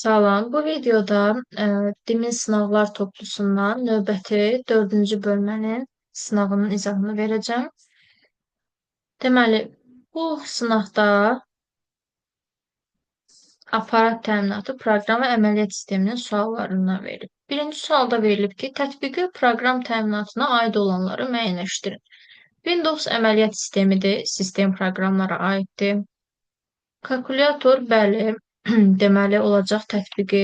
Salam. Bu videoda DİM-in sınavlar toplusundan növbəti 4-cü bölmənin sınavının izahını verəcəm. Deməli, bu sınavda aparat təminatı, proqram və əməliyyat sisteminin suallarından verilib. Birinci sualda verilib ki, tətbiqi proqram təminatına aid olanları müəyyənləşdirin. Windows əməliyyat sistemidir, sistem proqramlara aiddir. Kalkulyator, bəli, deməli olacaq tətbiqi.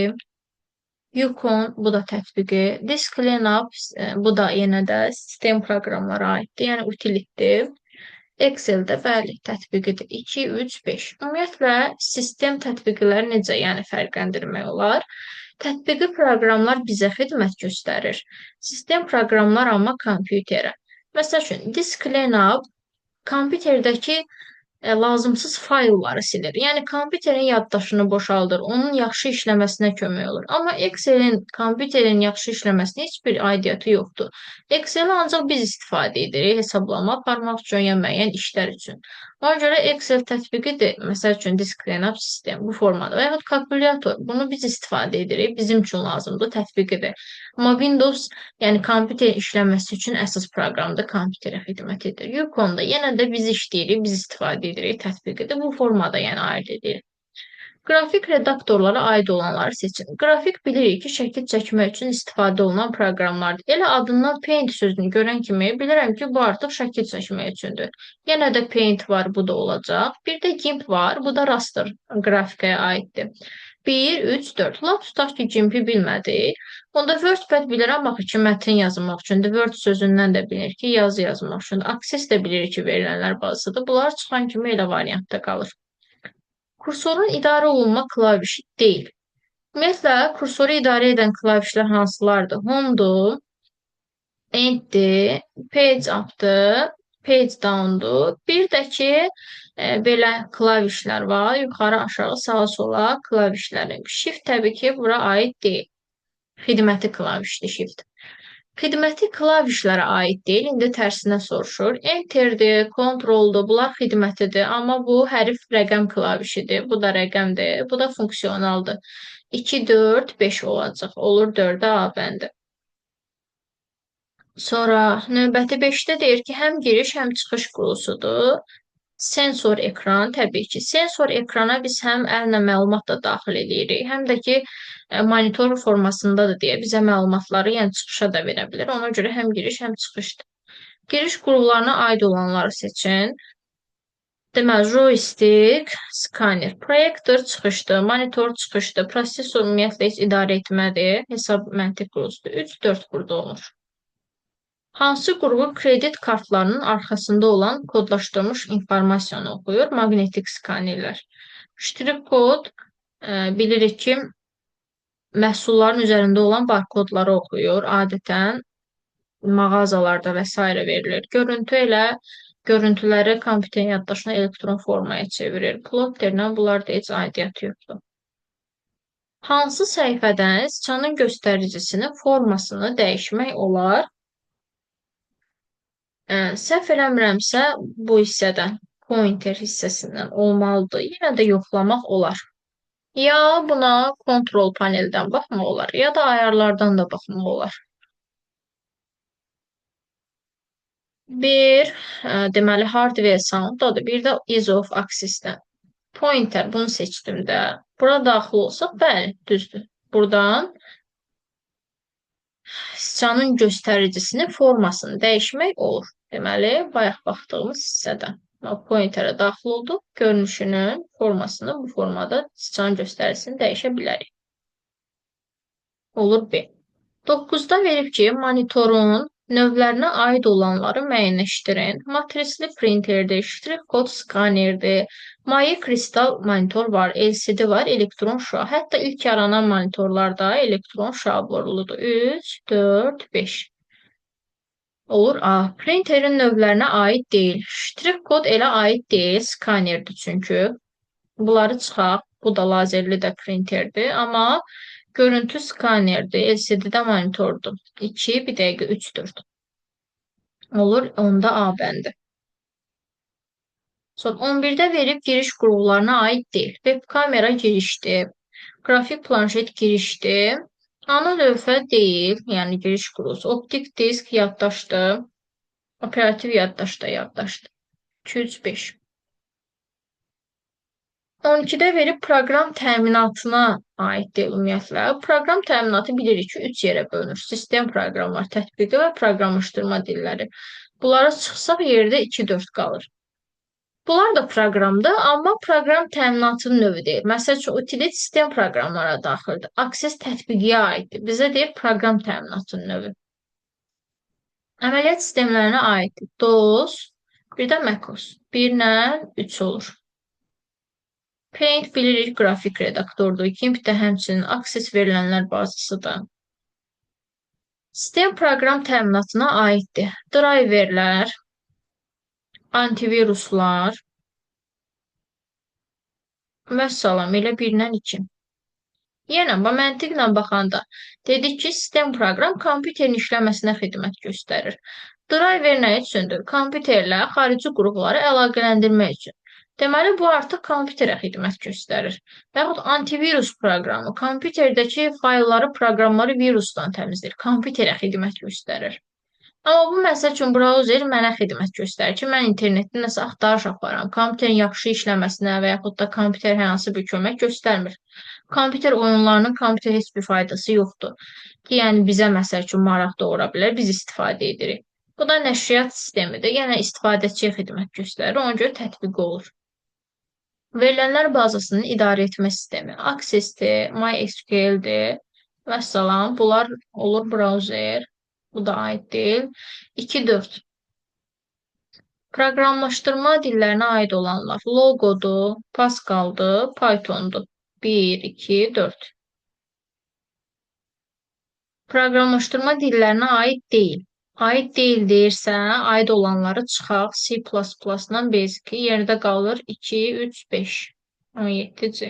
Yukon, bu da tətbiqi. Disk Cleanup, bu da yenə də sistem proqramlara aiddir, yəni utilitdir. Excel-də bəli, tətbiqidir. 2, 3, 5. Ümumiyyətlə, sistem tətbiqləri necə, yəni fərqləndirmək olar? Tətbiqi proqramlar bizə xidmət göstərir. Sistem proqramlar amma kompüterə. Məsəl üçün, Disk Cleanup kompüterdəki lazımsız faylları silir. Yəni kompüterin yaddaşını boşaldır, onun yaxşı işləməsinə kömək olur. Amma Excel-in kompüterin yaxşı işləməsinə heç bir aidiyyatı yoxdur. Excel-i ancaq biz istifadə edirik hesablama aparmaq üçün ya müəyyən işlər üçün. Ona görə Excel tətbiqidir. Məsəl üçün Disk Cleanup sistem bu formada və yaxud kalkulyator. Bunu biz istifadə edirik, bizim üçün lazımdır, tətbiqidir. Amma Windows, yəni kompüterin işləməsi üçün əsas proqramdır, kompüterə xidmət edir. Yukon-da yenə də biz işləyirik, biz istifadə edirik, tətbiqidir. Bu formada yəni ayırd edirik. Qrafik redaktorlara aid olanları seçin. Qrafik bilirik ki, şəkil çəkmək üçün istifadə olunan proqramlardır. Elə adından Paint sözünü görən kimi bilirəm ki, bu artıq şəkil çəkmək üçündür. Yenə də Paint var, bu da olacaq. Bir də GIMP var, bu da raster qrafikaya aiddir. 1, 3, 4. Lap tutaq ki, GIMP-i bilmədik. Onda WordPad bilirəm, axı ki, mətn yazmaq üçündür. Word sözündən də bilir ki, yazı yazmaq üçündür. Access də bilir ki, verilənlər bazasıdır. Bunlar çıxan kimi elə variantda qalır. Kursorun idarə olunma klavişi deyil. Ümumiyyətlə, kursoru idarə edən klavişlər hansılardır? Home-dur, End-dir, Page Up-dır, Page Down-dur. Bir də ki, belə klavişlər var. Yuxarı, aşağı, sağa, sola klavişləri. Shift təbii ki, bura aid deyil. Xidməti klavişdir Shift. Xidməti klavişlərə aid deyil. İndi tərsinə soruşur. Enter'dir, Ctrl-dur, bunlar xidmətidir. Amma bu hərf rəqəm klavişidir. Bu da rəqəmdir, bu da funksionaldır. 2, 4, 5 olacaq. Olur 4-ə A bəndi. Sonra növbəti 5-də deyir ki, həm giriş, həm çıxış qurulsudur. Sensor ekran, təbii ki, sensor ekrana biz həm əllə məlumat da daxil edirik, həm də ki, monitor formasında da deyə bizə məlumatları, yəni çıxışa da verə bilər. Ona görə həm giriş, həm çıxışdır. Giriş qurğularına aid olanları seçin. Deməli, joystick, skaner, proyektor çıxışdır, monitor çıxışdır, prosesor ümumiyyətlə heç idarə etmədir, hesab məntiq qurğusudur. 3, 4 burada olur. Hansı qurğu kredit kartlarının arxasında olan kodlaşdırılmış informasiyanı oxuyur? Maqnetik skanerlər. Ştrix kod bilirik ki, məhsulların üzərində olan barkodları oxuyur. Adətən mağazalarda və s. verilir. Görüntü elə görüntüləri kompüterin yaddaşına elektron formaya çevirir. Plotterlə bunlar da heç aidiyyatı yoxdur. Hansı səhifədən siçanın göstəricisinin formasını dəyişmək olar? Səhv eləmirəmsə, bu hissədən, pointer hissəsindən olmalıdır. Yenə də yoxlamaq olar. Ya buna kontrol paneldən baxmaq olar, ya da ayarlardan da baxmaq olar. Bir, deməli, hardware sounddadır, bir də ease of access-dən. Pointer, bunu seçdim də. Bura daxil olsaq, bəli, düzdür. Buradan siçanın göstəricisinin formasını dəyişmək olur. Deməli, bayaq baxdığımız hissədən. Pointerə daxil olduq. Görünüşünün formasını bu formada siçan göstəricisini dəyişə bilərik. Olur B. 9-da verib ki, monitorun növlərinə aid olanları müəyyənləşdirin. Matrisli printerdir, ştrix kod skanerdir, maye kristal monitor var, LCD var, elektron şüa. Hətta ilk yaranan monitorlarda elektron şüa boruludur. 3, 4, 5. Olur A. Printerin növlərinə aid deyil. Ştrix kod elə aid deyil, skanerdir çünki. Bunları çıxaq. Bu da lazerli də printerdir. Amma görüntü skanerdir, LCD-də monitordur. 2, bir dəqiqə, 3, 4. Olur, onda A bəndi. Sonra 11-də verib giriş qurğularına aid deyil. Web kamera girişdir. Qrafik planşet girişdir. Ana lövhə deyil, yəni giriş qurulsu. Optik disk yaddaşdır. Operativ yaddaş da yaddaşdır. 2, 3, 5. 12-də verib proqram təminatına aid deyil ümumiyyətlə. Proqram təminatı bilirik ki, 3 yerə bölünür. Sistem proqramlar, tətbiqi və proqramlaşdırma dilləri. Bunlara çıxsaq yerdə 2-4 qalır. Bunlar da proqramdır, amma proqram təminatının növü deyil. Məsəl üçün, utilit sistem proqramlara daxildir. Access tətbiqiyə aiddir. Bizə deyir proqram təminatının növü. Əməliyyat sistemlərinə aiddir. DOS, bir də macOS. 1 ilə 3 olur. Paint bilirik qrafik redaktordur. GIMP də həmçinin Access verilənlər bazasıdır. Sistem proqram təminatına aiddir. Driverlər, antiviruslar, vəssalam, elə 1 ilə 2. Yenə, bu məntiqlə baxanda dedik ki, sistem proqram kompüterin işləməsinə xidmət göstərir. Driver nə üçündür? Kompüterlə xarici qurğuları əlaqələndirmək üçün. Deməli, bu artıq kompüterə xidmət göstərir. Və yaxud antivirus proqramı kompüterdəki faylları, proqramları virusdan təmizləyir. Kompüterə xidmət göstərir. Amma bu, məsəl üçün, brauzer mənə xidmət göstərir ki, mən internetdə nəsə axtarış aparıram. Kompüterin yaxşı işləməsinə və yaxud da kompüter hər hansı bir kömək göstərmir. Kompüter oyunlarının kompüterə heç bir faydası yoxdur. Ki, yəni bizə məsəl üçün maraq doğura bilər, biz istifadə edirik. Bu da nəşriyyat sistemidir. Yəni istifadəçiyə xidmət göstərir. Ona görə tətbiq olur. Verilənlər bazasının idarə etmə sistemi. Access-dir, MySQL-dir, vəssalam. Bunlar olur brauzer. Bu da aid deyil. 2, 4. Proqramlaşdırma dillərinə aid olanlar. Logodur, Pascal'dır, Python'dur. 1, 2, 4. Proqramlaşdırma dillərinə aid deyil. Aid deyil deyirsə, aid olanları çıxaq. C++-dan Basic-i yerdə qalır 2, 3, 5. 17C.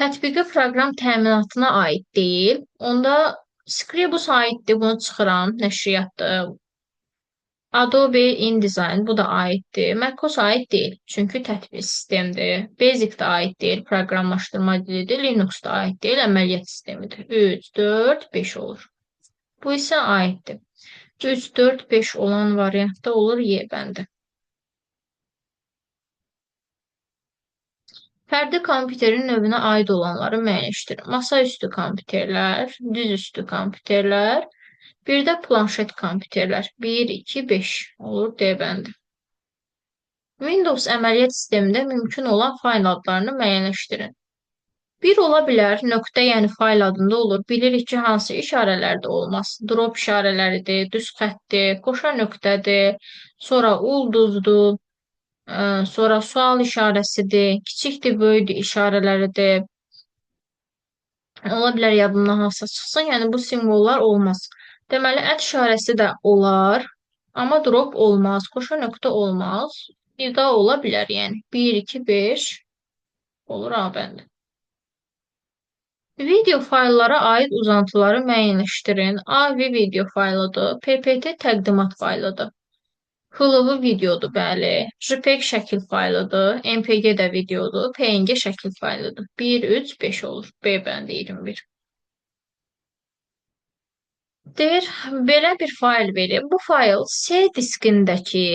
Tətbiqi proqram təminatına aid deyil. Onda Scribus aiddir, bunu çıxıram, nəşriyyatdır. Adobe InDesign, bu da aiddir. macOS aid deyil, çünki tətbiq sistemdir. Basic də aid deyil, proqramlaşdırma dilidir. Linux da aid deyil, əməliyyat sistemidir. 3, 4, 5 olur. Bu isə aiddir. 3, 4, 5 olan variantda olur Y bəndi. Fərdi kompüterin növünə aid olanları müəyyənləşdirin. Masaüstü kompüterlər, düzüstü kompüterlər, bir də planşet kompüterlər. 1, 2, 5 olur D bəndi. Windows əməliyyat sistemində mümkün olan fayl adlarını müəyyənləşdirin. Bir ola bilər, nöqtə, yəni fayl adında olur. Bilirik ki, hansı işarələrdə olmaz. Drop işarələridir, düz xətdir, qoşa nöqtədir, sonra ulduzdur, sonra sual işarəsidir, kiçikdir, böyükdür işarələridir. Ola bilər yadımdan hansısa çıxsın, yəni bu simvollar olmaz. Deməli, ət işarəsi də olar, amma drop olmaz, qoşa nöqtə olmaz. Nida ola bilər, yəni 1, 2, 5 olur A bəndi. Video fayllara aid uzantıları müəyyənləşdirin. AV video faylıdır, PPT təqdimat faylıdır. HLV videodur, bəli. JPEG şəkil faylıdır, MPG də videodur, PNG şəkil faylıdır. 1, 3, 5 olur. B bəndi 21. Deyir, belə bir fayl verib. Bu fayl C diskindəki,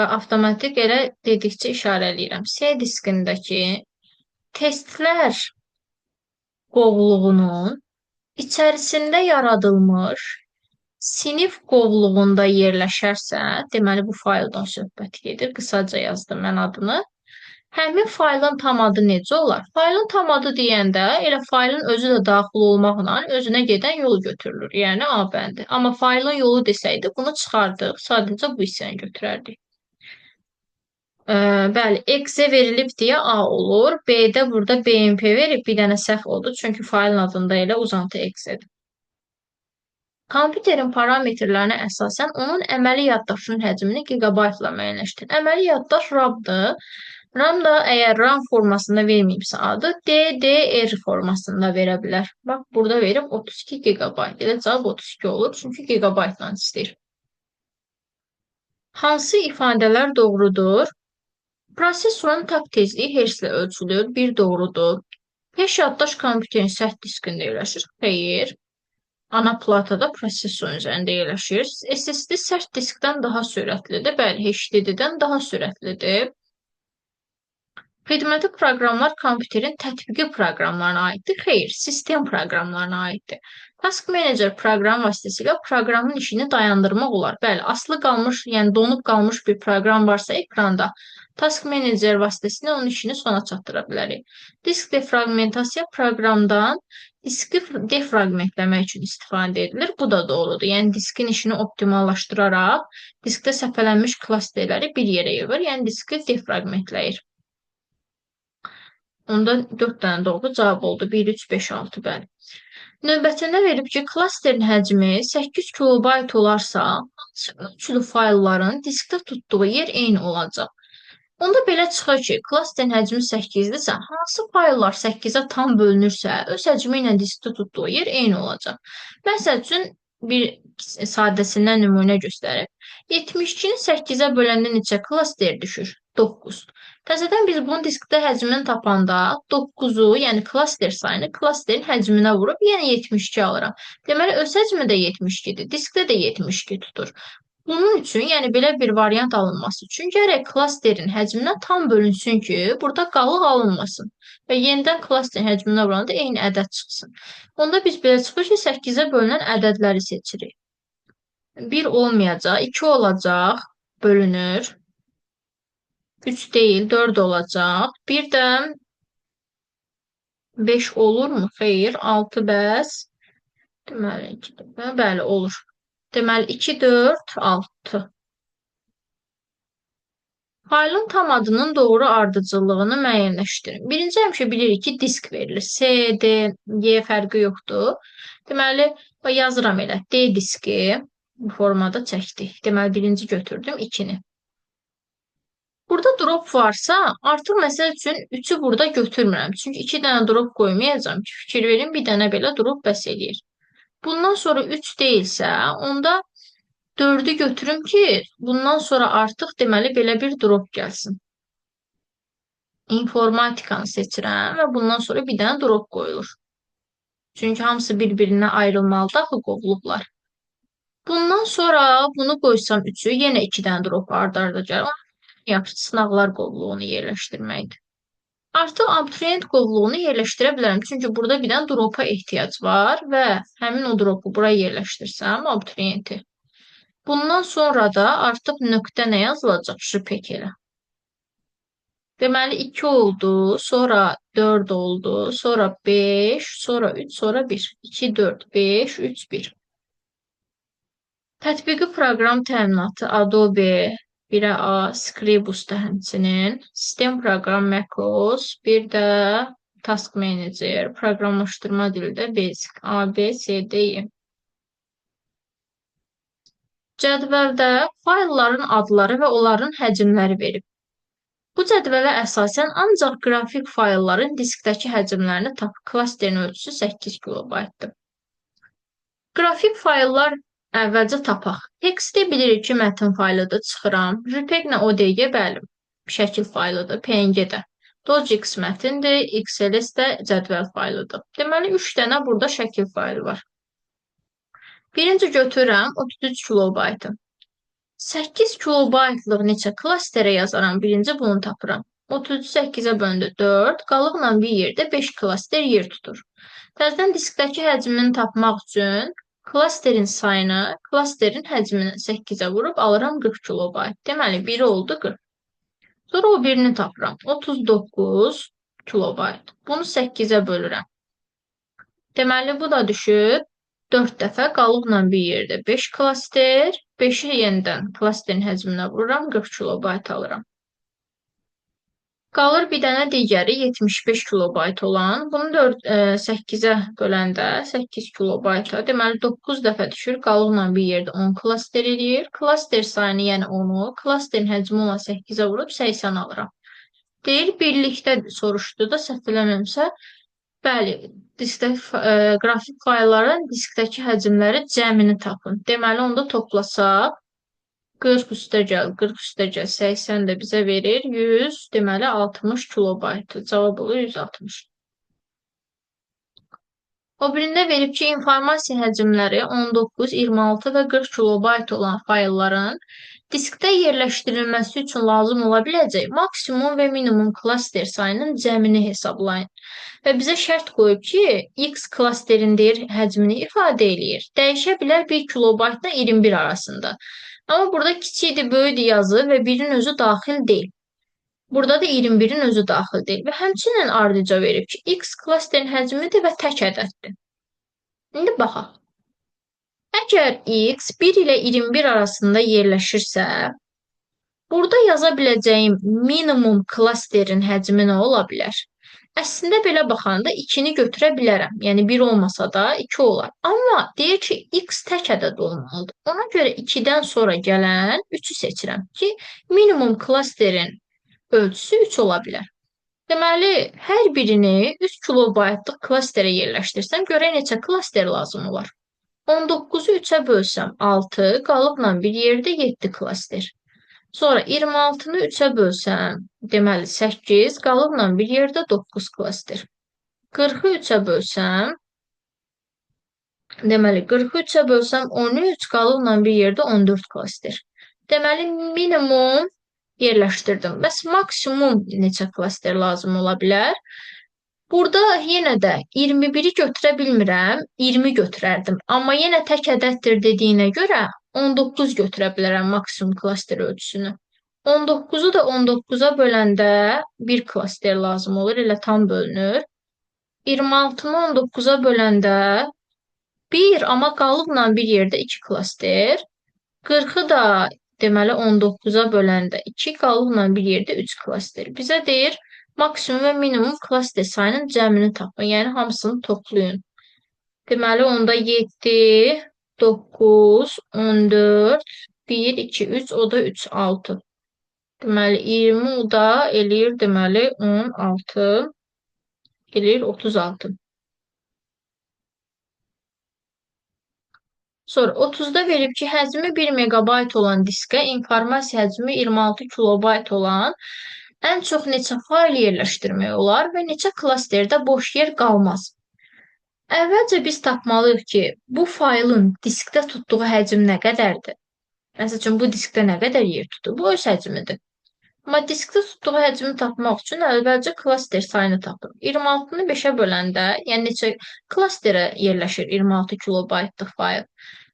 avtomatik elə dedikcə işarələyirəm. C diskindəki testlər qovluğunun içərisində yaradılmış sinif qovluğunda yerləşərsə, deməli bu fayldan söhbət gedir. Qısaca yazdım mən adını. Həmin faylın tam adı necə olar? Faylın tam adı deyəndə elə faylın özü də daxil olmaqla özünə gedən yol götürülür. Yəni A bəndi. Amma faylın yolu desəydi bunu çıxardıq. Sadəcə bu hissəni götürərdik. Bəli, exe verilib deyə A olur. B-də burada BMP verib, bir dənə səhv oldu. Çünki faylın adında elə uzantı exe-dir. Kompüterin parametrlərinə əsasən onun əməli yaddaşının həcmini gigabaytla müəyyənləşdirir. Əməli yaddaş RAM-dır. RAM da əgər RAM formasında verməyibsə adı DDR formasında verə bilər. Bax, burada verib 32 gigabayt. Elə cavab 32 olur, çünki gigabaytla istəyir. Hansı ifadələr doğrudur? Prosesorun takt tezliyi hertzlə ölçülür. 1 doğrudur. Peş yaddaş kompüterin sərt diskində yerləşir. Xeyr. Ana platada prosesorun üzərində yerləşir. SSD sərt diskdən daha sürətlidir. Bəli, HDD-dən daha sürətlidir. Xidməti proqramlar kompüterin tətbiqi proqramlarına aiddir. Xeyr, sistem proqramlarına aiddir. Task Manager proqram vasitəsilə proqramın işini dayandırmaq olar. Bəli, asılı qalmış, yəni donub qalmış bir proqram varsa ekranda, Task Manager vasitəsilə onun işini sona çatdıra bilərik. Disk defraqmentasiya proqramdan diski defraqmentləmək üçün istifadə edilir. Bu da doğrudur. Yəni diskin işini optimallaşdıraraq diskdə səpələnmiş klasterləri bir yerə yığır. Yəni diski defraqmentləyir. Onda 4 dənə doğru cavab oldu. 1, 3, 5, 6, bəli. Növbətində verib ki, klasterin həcmi 8 kilobayt olarsa, hansı ölçülü faylların diskdə tutduğu yer eyni olacaq. Onda belə çıxır ki, klasterin həcmi 8-dirsə, hansı fayllar 8-ə tam bölünürsə, öz həcmi ilə diskdə tutduğu yer eyni olacaq. Məsəl üçün, bir sadəsindən nümunə göstərib. 72-ni 8-ə böləndə neçə klaster düşür? 9. Təzədən biz bunun diskdə həcmini tapanda 9-u, yəni klaster sayını klasterin həcminə vurub yenə 72 alıram. Deməli, öz həcmi də 72-dir, diskdə də 72 tutur. Bunun üçün, yəni belə bir variant alınması üçün gərək klasterin həcminə tam bölünsün ki, burada qalıq alınmasın və yenidən klasterin həcminə vuranda eyni ədəd çıxsın. Onda biz belə çıxır ki, 8-ə bölünən ədədləri seçirik. 1 olmayacaq, 2 olacaq, bölünür. 3 deyil, 4 olacaq. Bir də 5 olurmu? Xeyr, 6 bəs. Deməli, 2 dəfə. Bəli, olur. Deməli, 2, 4, 6. Faylın tam adının doğru ardıcıllığını müəyyənləşdirin. Birinci həmişə bilirik ki, disk verilir. C, D, Y fərqi yoxdur. Deməli, yazıram elə. D diski bu formada çəkdik. Deməli, birinci götürdüm 2-ni. Burada drop varsa, artıq məsəl üçün 3-ü burada götürmürəm. Çünki 2 dənə drop qoymayacağam ki, fikir verin, bir dənə belə drop bəs eləyir. Bundan sonra 3 deyilsə, onda 4-ü götürüm ki, bundan sonra artıq deməli belə bir drop gəlsin. İnformatikanı seçirəm və bundan sonra bir dənə drop qoyulur. Çünki hamısı bir-birinə ayrılmalıdır axı qovluqlar. Bundan sonra bunu qoysam 3-ü, yenə 2 dənə drop arda-arda gəlir. Yaxşı, sınaqlar qovluğunu yerləşdirməkdir. Artıq abituriyent qovluğunu yerləşdirə bilərəm. Çünki burada bir dənə dropa ehtiyac var və həmin o dropu bura yerləşdirsəm, abituriyenti. Bundan sonra da artıq nöqtə nə yazılacaq? JPEG elə. Deməli, 2 oldu, sonra 4 oldu, sonra 5, sonra 3, sonra 1. 2, 4, 5, 3, 1. Tətbiqi proqram təminatı Adobe, 1-ə A, Scribus da həmçinin, sistem proqram macOS, bir də Task Manager, proqramlaşdırma dili də Basic, A, B, C, D, E. Cədvəldə faylların adları və onların həcmləri verib. Bu cədvələ əsasən ancaq qrafik faylların diskdəki həcmlərini tap. Klasterin ölçüsü 8 kilobaytdır. Qrafik fayllar əvvəlcə tapaq. Teksti bilirik ki, mətn faylıdır, çıxıram. JPEG-lə ODG, bəli, şəkil faylıdır, PNG də. DocX mətindir, XLS də cədvəl faylıdır. Deməli, 3 dənə burada şəkil faylı var. Birinci götürürəm 33 kilobaytı. 8 kilobaytlıq neçə klasterə yazaram? Birinci bunu tapıram. 38-ə böldü 4, qalıqla bir yerdə 5 klaster yer tutur. Təzədən diskdəki həcmini tapmaq üçün klasterin sayını, klasterin həcmini 8-ə vurub alıram 40 kilobayt. Deməli, biri oldu 40. Sonra o birini tapıram. 39 kilobayt. Bunu 8-ə bölürəm. Deməli, bu da düşüb 4 dəfə qalıqla bir yerdə 5 klaster, 5-i yenidən klasterin həcminə vururam, 40 kilobayt alıram. Qalır bir dənə digəri 75 kilobayt olan. Bunu 8-ə böləndə 8 kilobayta, deməli 9 dəfə düşür. Qalıqla bir yerdə 10 klaster eləyir. Klaster sayını, yəni 10-u, klasterin həcmi olan 8-ə vurub 80 alıram. Deyir, birlikdə soruşdu da, səhv eləmirəmsə, bəli, diskdəki, qrafik faylların diskdəki həcmləri cəmini tapın. Deməli, onda toplasaq, 40 üstəgəl, 40 üstəgəl 80 də bizə verir 100, deməli 60 kilobaytdır. Cavab olur 160. O birində verib ki, informasiya həcmləri 19, 26 və 40 kilobayt olan faylların diskdə yerləşdirilməsi üçün lazım ola biləcək maksimum və minimum klaster sayının cəmini hesablayın. Və bizə şərt qoyub ki, X klasterin deyir həcmini ifadə eləyir. Dəyişə bilər 1 kilobaytla 21 arasında. Amma burada kiçikdir, böyükdür yazı və birin özü daxil deyil. Burada da 21-in özü daxil deyil. Və həmçinin ardıca verib ki, X klasterin həcmidir və tək ədəddir. İndi baxaq. Əgər X 1 ilə 21 arasında yerləşirsə, burada yaza biləcəyim minimum klasterin həcmi nə ola bilər? Əslində belə baxanda 2-ni götürə bilərəm. Yəni 1 olmasa da 2 olar. Amma deyir ki, X tək ədəd olmalıdır. Ona görə 2-dən sonra gələn 3-ü seçirəm ki, minimum klasterin ölçüsü 3 ola bilər. Deməli, hər birini 3 kilobaytlıq klasterə yerləşdirsəm, görək neçə klaster lazım olar. 19-u 3-ə bölsəm 6, qalıqla bir yerdə 7 klaster. Sonra 26-nı 3-ə bölsəm, deməli 8, qalıqla bir yerdə 9 klaster. 40-ı 3-ə bölsəm, deməli 40-ı 3-ə bölsəm 13, qalıqla bir yerdə 14 klaster. Deməli, minimum yerləşdirdim. Bəs maksimum neçə klaster lazım ola bilər? Burada yenə də 21-i götürə bilmirəm, 20 götürərdim. Amma yenə tək ədəddir dediyinə görə 19 götürə bilərəm maksimum klaster ölçüsünü. 19-u da 19-a böləndə bir klaster lazım olur, elə tam bölünür. 26-nı 19-a böləndə 1, amma qalıqla bir yerdə 2 klaster. 40-ı da deməli 19-a böləndə 2, qalıqla bir yerdə 3 klaster. Bizə deyir, maksimum və minimum klaster sayının cəmini tapın, yəni hamısını toplayın. Deməli, onda 7, 9, 14, 1, 2, 3, o da 3, 6. Deməli, 20 o da eləyir, deməli, 16, eləyir 36. Sonra 30-da verib ki, həcmi 1 megabayt olan diskə informasiya həcmi 26 kilobayt olan ən çox neçə fayl yerləşdirmək olar və neçə klasterdə boş yer qalmaz. Əvvəlcə biz tapmalıyıq ki, bu faylın diskdə tutduğu həcm nə qədərdir? Məsəl üçün, bu diskdə nə qədər yer tutur? Bu öz həcmidir. Amma diskdə tutduğu həcmi tapmaq üçün əvvəlcə klaster sayını tapın. 26-nı 5-ə böləndə, yəni neçə klasterə yerləşir 26 kilobaytlıq fayl?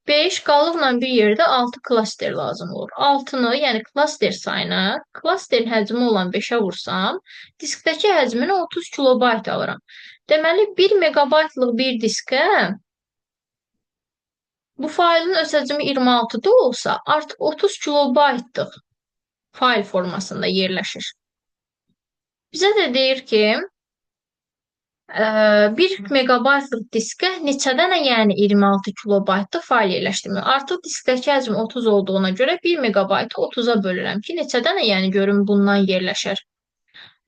5 qalıqla bir yerdə 6 klaster lazım olur. 6-nı, yəni klaster sayını, klasterin həcmi olan 5-ə vursam, diskdəki həcmini 30 kilobayt alıram. Deməli, 1 megabaytlıq bir diskə bu faylın öz həcmi 26-da olsa, artıq 30 kilobaytlıq fayl formasında yerləşir. Bizə də deyir ki, 1 megabaytlıq diskə neçə dənə, yəni 26 kilobaytlıq fayl yerləşdirmək. Artıq diskdəki həcm 30 olduğuna görə 1 megabaytı 30-a bölürəm ki, neçə dənə, yəni görüm bundan yerləşər.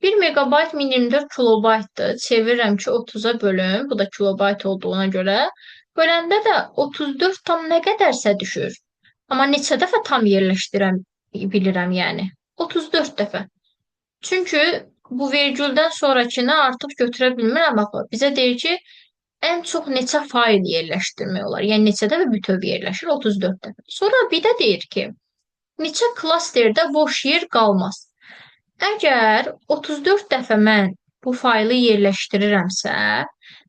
1 megabayt 1024 kilobaytdır. Çevirirəm ki, 30-a bölüm. Bu da kilobayt olduğuna görə. Böləndə də 34 tam nə qədərsə düşür. Amma neçə dəfə tam yerləşdirəm, bilirəm yəni. 34 dəfə. Çünki bu vergüldən sonrakini artıq götürə bilmirəm. Axı. Bizə deyir ki, ən çox neçə fayl yerləşdirmək olar. Yəni neçə dəfə bütöv yerləşir? 34 dəfə. Sonra bir də deyir ki, neçə klasterdə boş yer qalmaz. Əgər 34 dəfə mən bu faylı yerləşdirirəmsə,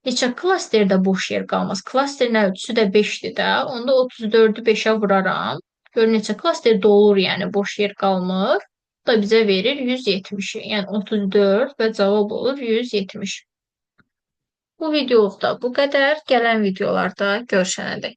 neçə klasterdə boş yer qalmaz? Klasterin ölçüsü də 5-dir də. Onda 34-ü 5-ə vuraram. Gör neçə klaster dolur, yəni boş yer qalmır. Bu da bizə verir 170-i. Yəni 34 və cavab olur 170. Bu videoluqda bu qədər. Gələn videolarda görüşənədək.